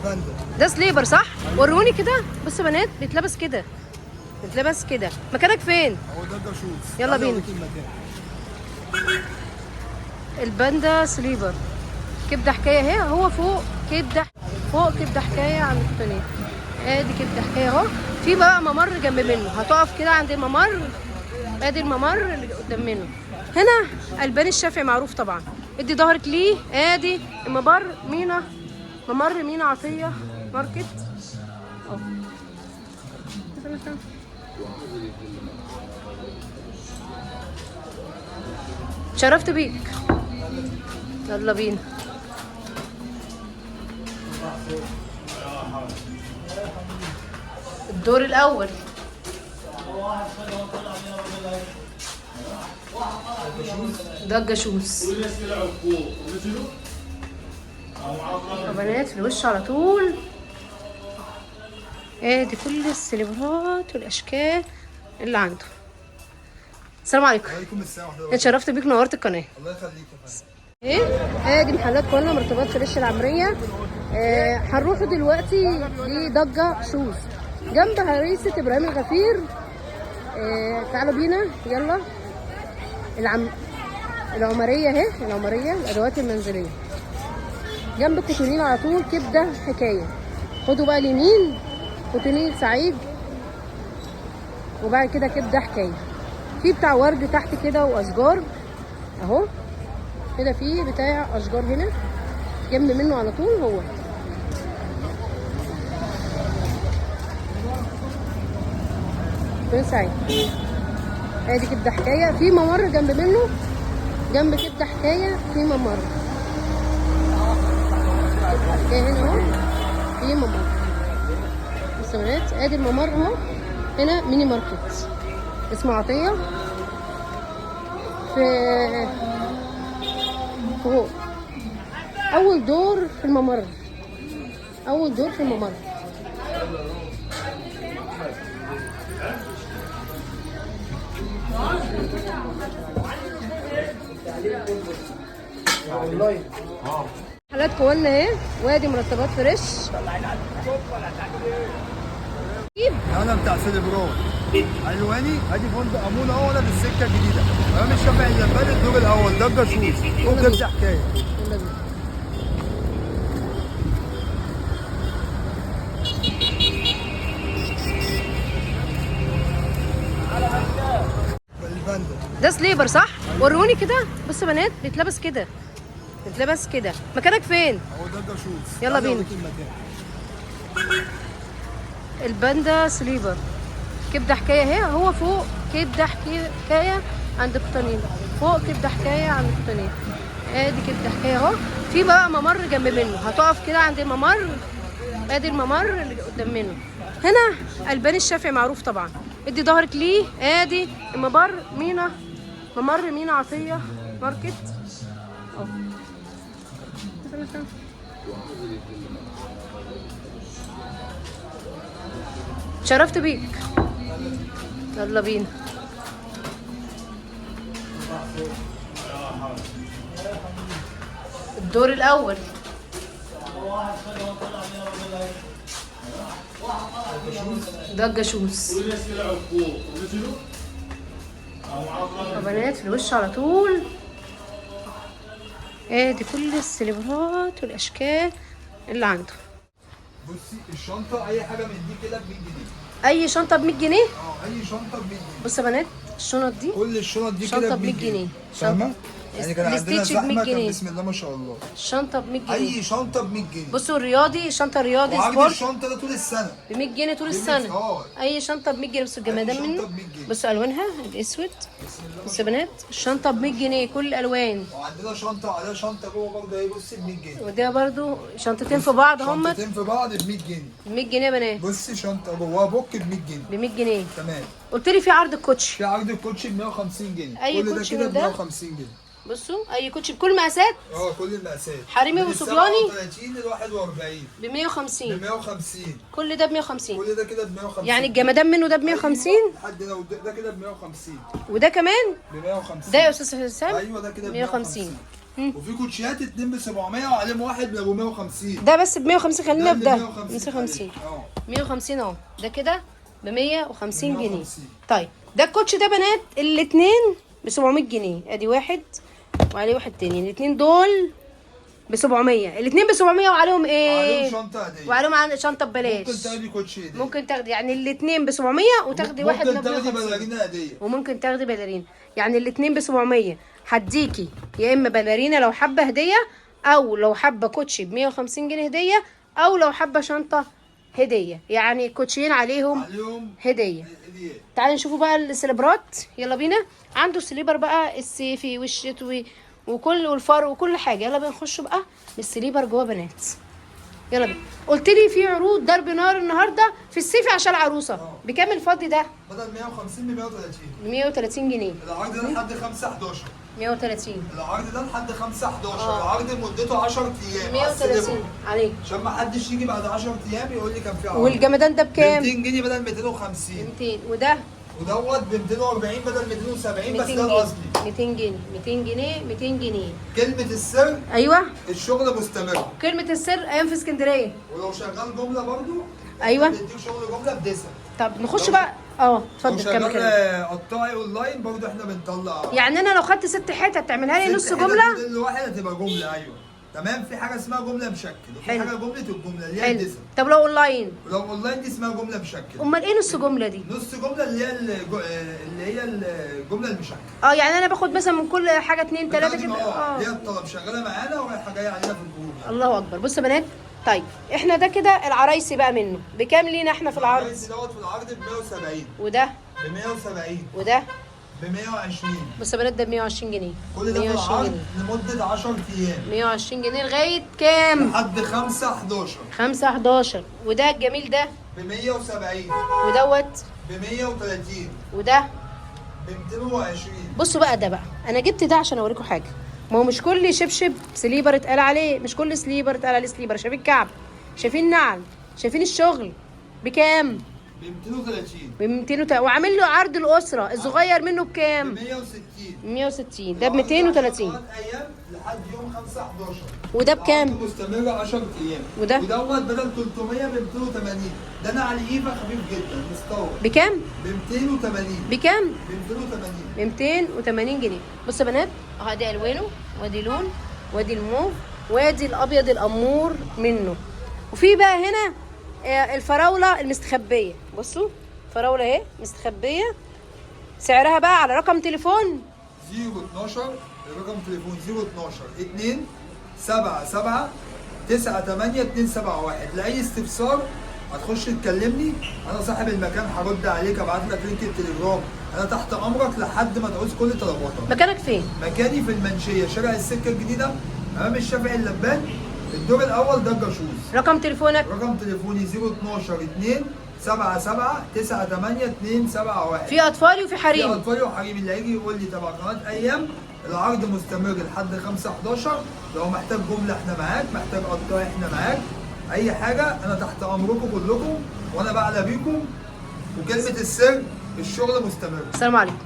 الباندا. ده slipper صح؟ وروني كده. بصوا يا بنات بيتلبس كده، بيتلبس كده. مكانك فين؟ هو ده shoes. يلا تعالي بينا. أوريكي المكان. الباندا slipper. كبده حكاية اهي، هو فوق كبده، فوق كبده حكاية عند التانية. ادي كبده حكاية اهو. في بقى ممر جنب منه، هتقف كده عند الممر. ادي الممر اللي قدام منه. هنا البان الشافعي معروف طبعا. ادي ظهرك ليه. ادي الممر مينا، ممر مينا عطية ماركت اهو. شرفت بيك. يلا بينا. الدور الاول. ده الجاشوس. يا بنات في الوش على طول. ادي كل السليبرات والاشكال اللي عنده. السلام عليكم. وعليكم السلام ورحمة الله. اتشرفت بيك، نورت القناة. الله يخليك يا فندم. ايه ادي محلات كلها مرتبات فريش العمرية. هنروحوا دلوقتي لضجه shoes جنب هريسه ابراهيم الغفير. تعالوا بينا يلا. العمرية اهي، العمرية الادوات المنزلية جنب الكوتونيل على طول. كبده حكاية. خدوا بقى اليمين كوتونيل سعيد، وبعد كده كبده حكاية. في بتاع ورد تحت كده واشجار اهو كده، في بتاع اشجار هنا جنب منه على طول. هو فين سعيد؟ ادي كبده حكاية. في ممر جنب منه، جنب كبده حكاية في ممر. كبده حكاية هنا اهو في ممر. بصوا يا بنات ادي الممر اهو. هنا ميني ماركت اسمه عطية في فوق اول دور في الممر، اول دور في الممر. حالات كوانا اهي، وادي مرتبات فريش. انا بتاع سيلبرون علواني. ادي فندق امونه اهو، انا في السكة الجديدة امام الشافعي اللباني، الدور الاول. ضجه shoes وكبده حكاية. يلا بينا. الباندا. ده slipper صح؟ وروني كده. بصوا يا بنات بيتلبس كده، بيتلبس كده. مكانك فين؟ هو ده shoes. يلا تعالي بينا. أوريكي المكان. الباندا slipper. كبده حكاية اهي، هو فوق كبده حكاية عند القطنين، فوق كبده حكاية عند القطنين. ادي كبده حكاية اهو. في بقى ممر جنب منه، هتقف كده عند الممر. ادي الممر اللي قدام منه. هنا البان الشافعي معروف طبعا. ادي ظهرك ليه. ادي الممر مينا، ممر مينا عطية ماركت اهو. شرفت بيك. يلا بينا. الدور الاول. ده الجاشوس. يا بنات في الوش على طول. ادي كل السليبرات والاشكال اللي عنده. بصي الشنطة، اي حاجة من دي كده ب 100 جنيه. اي شنطه ب 100 جنيه. اي شنطه ب 100 جنيه. بصوا يا بنات الشنط دي، كل الشنط دي شنطة كده ب ب 100 100 جنيه. جنيه. فاهمه؟ يعني كان عندنا ال stitch ب 100 زحمة، كان جنيه. بسم الله ما شاء الله. الشنطة ب 100 جنيه. اي شنطه ب 100 جنيه. بصوا الرياضي، الشنطة الرياضي وعرض sport الشنطة ده طول السنة ب 100 جنيه طول ب 100 السنة. اي شنطه ب 100 جنيه. بصوا الجمدان أي منه. شنطة ب 100 جنيه. بصوا الوانها الاسود. بسم الله ما بصوا يا بنات الشنطة ب 100 جنيه كل الالوان. وعندنا شنطه عليها شنطه جوه برضه اهي، بصي ب 100 جنيه. وده برضو شنطتين في بعض هم شنطتين في بعض ب 100 جنيه. ب 100 جنيه يا بنات. بصي شنطه جواها بوك ب 100 جنيه. ب 100 جنيه. تمام. قلت لي في عرض الكوتشي. في عرض الكوتشي ب 150 جنيه. أي كل ده كوتشي كده من ب ده؟ 150 جنيه. بصوا اي كوتشي بكل المقاسات. كل المقاسات. حريمي من وصبياني؟ 37 ل 41 ب 150. ب 150. كل ده ب 150. كل ده كده ب 150. يعني الجمدان منه ده ب 150. لحد هنا، وده ده كده ب 150. وده كمان ب 150. ده يا استاذ حسام. ايوه ده كده ب 150. 150. وفي كوتشيات 2 ب 700 وعليهم واحد ب 450. ده بس ب 150. خلينا في ده 150. 150. 150 اهو، ده كده ب 150 جنيه. 150. طيب ده الكوتش ده بنات الاثنين ب 700 جنيه. ادي واحد وعليه واحد تاني، الاثنين دول ب 700، الاثنين ب 700 وعليهم ايه؟ وعليهم شنطه هديه. وعليهم شنطه ببلاش. ممكن تاخدي كوتشي هديه. ممكن تاخدي يعني الاثنين ب 700 وتاخدي واحد ممكن ب تاخدي 150. باليرينا هديه. وممكن تاخدي باليرينا، يعني الاثنين ب 700 هديكي يا اما باليرينا لو حابة هديه، او لو حابة كوتشي ب 150 جنيه هديه، او لو حابة شنطه هديه، يعني كوتشيين عليهم عليهم هديه. هديه. تعالي نشوفوا بقى السليبرات، يلا بينا. عنده slipper بقى الصيفي والشتوي وكل والفرو وكل حاجة. يلا بينا نخش بقى بال slipper جوه بنات، يلا بينا. قلت لي في عروض ضرب نار النهارده في الصيفي عشان العروسة. بكام الفضي ده؟ بدل 150 ب 130. ب 130 جنيه. العرض ده لحد 5 11. 130. العرض ده لحد 5 11. العرض مدته 10 ايام على 130 ال slipper. عليك. عشان ما حدش يجي بعد 10 ايام يقول لي كان في عرض. والجمدان ده بكام؟ 200 جنيه بدل 250. 200. وده؟ ودوت ب 240 بدل 270، بس 200 ده جنيه. الاصلي. 200 جنيه، 200 جنيه، 200 جنيه. كلمة السر ايوه الشغل مستمر. كلمة السر ايام في اسكندرية. ولو شغال جملة برضو ايوه. بنديك شغل جملة بدسة. طب نخش بقى. لو اتفضل كمل شغال كلام. قطاعي اونلاين برضو احنا بنطلع. يعني انا لو خدت 6 حتت تعملها لي نص ست حتت جملة؟ موديل واحد هتبقى جملة. ايوه تمام. في حاجة اسمها جملة مشكل، وفي حلو. حاجة جملة الجملة اللي هي حلو. الدسم. طب لو اونلاين؟ ولو اونلاين دي اسمها جملة مشكل. امال ايه نص جملة دي؟ نص جملة اللي هي اللي هي الجملة المشكل. يعني انا باخد مثلا من كل حاجة 2 3 كده. اللي هي الطلب شغالة معانا ورايحه جاية علينا في ال group يعني. الله اكبر. بصوا يا بنات، طيب احنا ده كده العرايسي بقى منه بكام لينا احنا في العرض؟ العرايسي دوت في العرض ب 170. وده ب 170. وده ب 120. بصوا يا بنات ده ب 120 جنيه. كل ده في 120 العرض جنيه. لمدة 10 ايام. 120 جنيه لغاية كام؟ لحد 5 11. 5 11. وده الجميل ده ب 170. ودوت ب 130. وده ب 220. بصوا بقى ده بقى انا جبت ده عشان اوريكم حاجة. ما هو مش كل شبشب slipper اتقال عليه، مش كل slipper اتقال عليه slipper. شايفين الكعب، شايفين النعل، شايفين الشغل. بكام؟ ب 230. ب 200 وعامل له عرض الاسرة الصغير منه بكام؟ ب 160. 160. ده ب 230. ايام لحد يوم 5 11. وده بكام؟ العرض مستمر 10 ايام. وده؟ ودوت بدل 300 ب 280. ده نعل ايفا خفيف جدا مستورد. بكام؟ ب 280. بكام؟ ب 280. ب 280 جنيه. بصوا يا بنات اهو ادي الوانه، وادي لون، وادي الموف، وادي الابيض الامور منه. وفي بقى هنا الفراوله المستخبيه. بصوا فراوله اهي مستخبيه. سعرها بقى على رقم تليفون 012. رقم تليفون 012 2 7 7 9 8 2 7 1. لأي استفسار هتخش تكلمني، أنا صاحب المكان هرد عليك، أبعت لك link التليجرام، أنا تحت أمرك لحد ما تعوز كل طلباتك. مكانك فين؟ مكاني في المنشية، شارع السكة الجديدة، أمام الشافعي اللبان، الدور الأول، دجا shoes. رقم تليفونك؟ رقم تليفوني 012 2 7 7 9 8 2 7 1. في اطفالي وفي في حريم. اطفالي وحريم. اللي هيجي يقول لي تبع قناة ايام، العرض مستمر لحد 5 11. لو محتاج جملة احنا معاك، محتاج قطاعي احنا معاك، اي حاجة انا تحت امركم كلكم، وانا بعلى بيكم. وكلمه السر الشغل مستمر. السلام عليكم.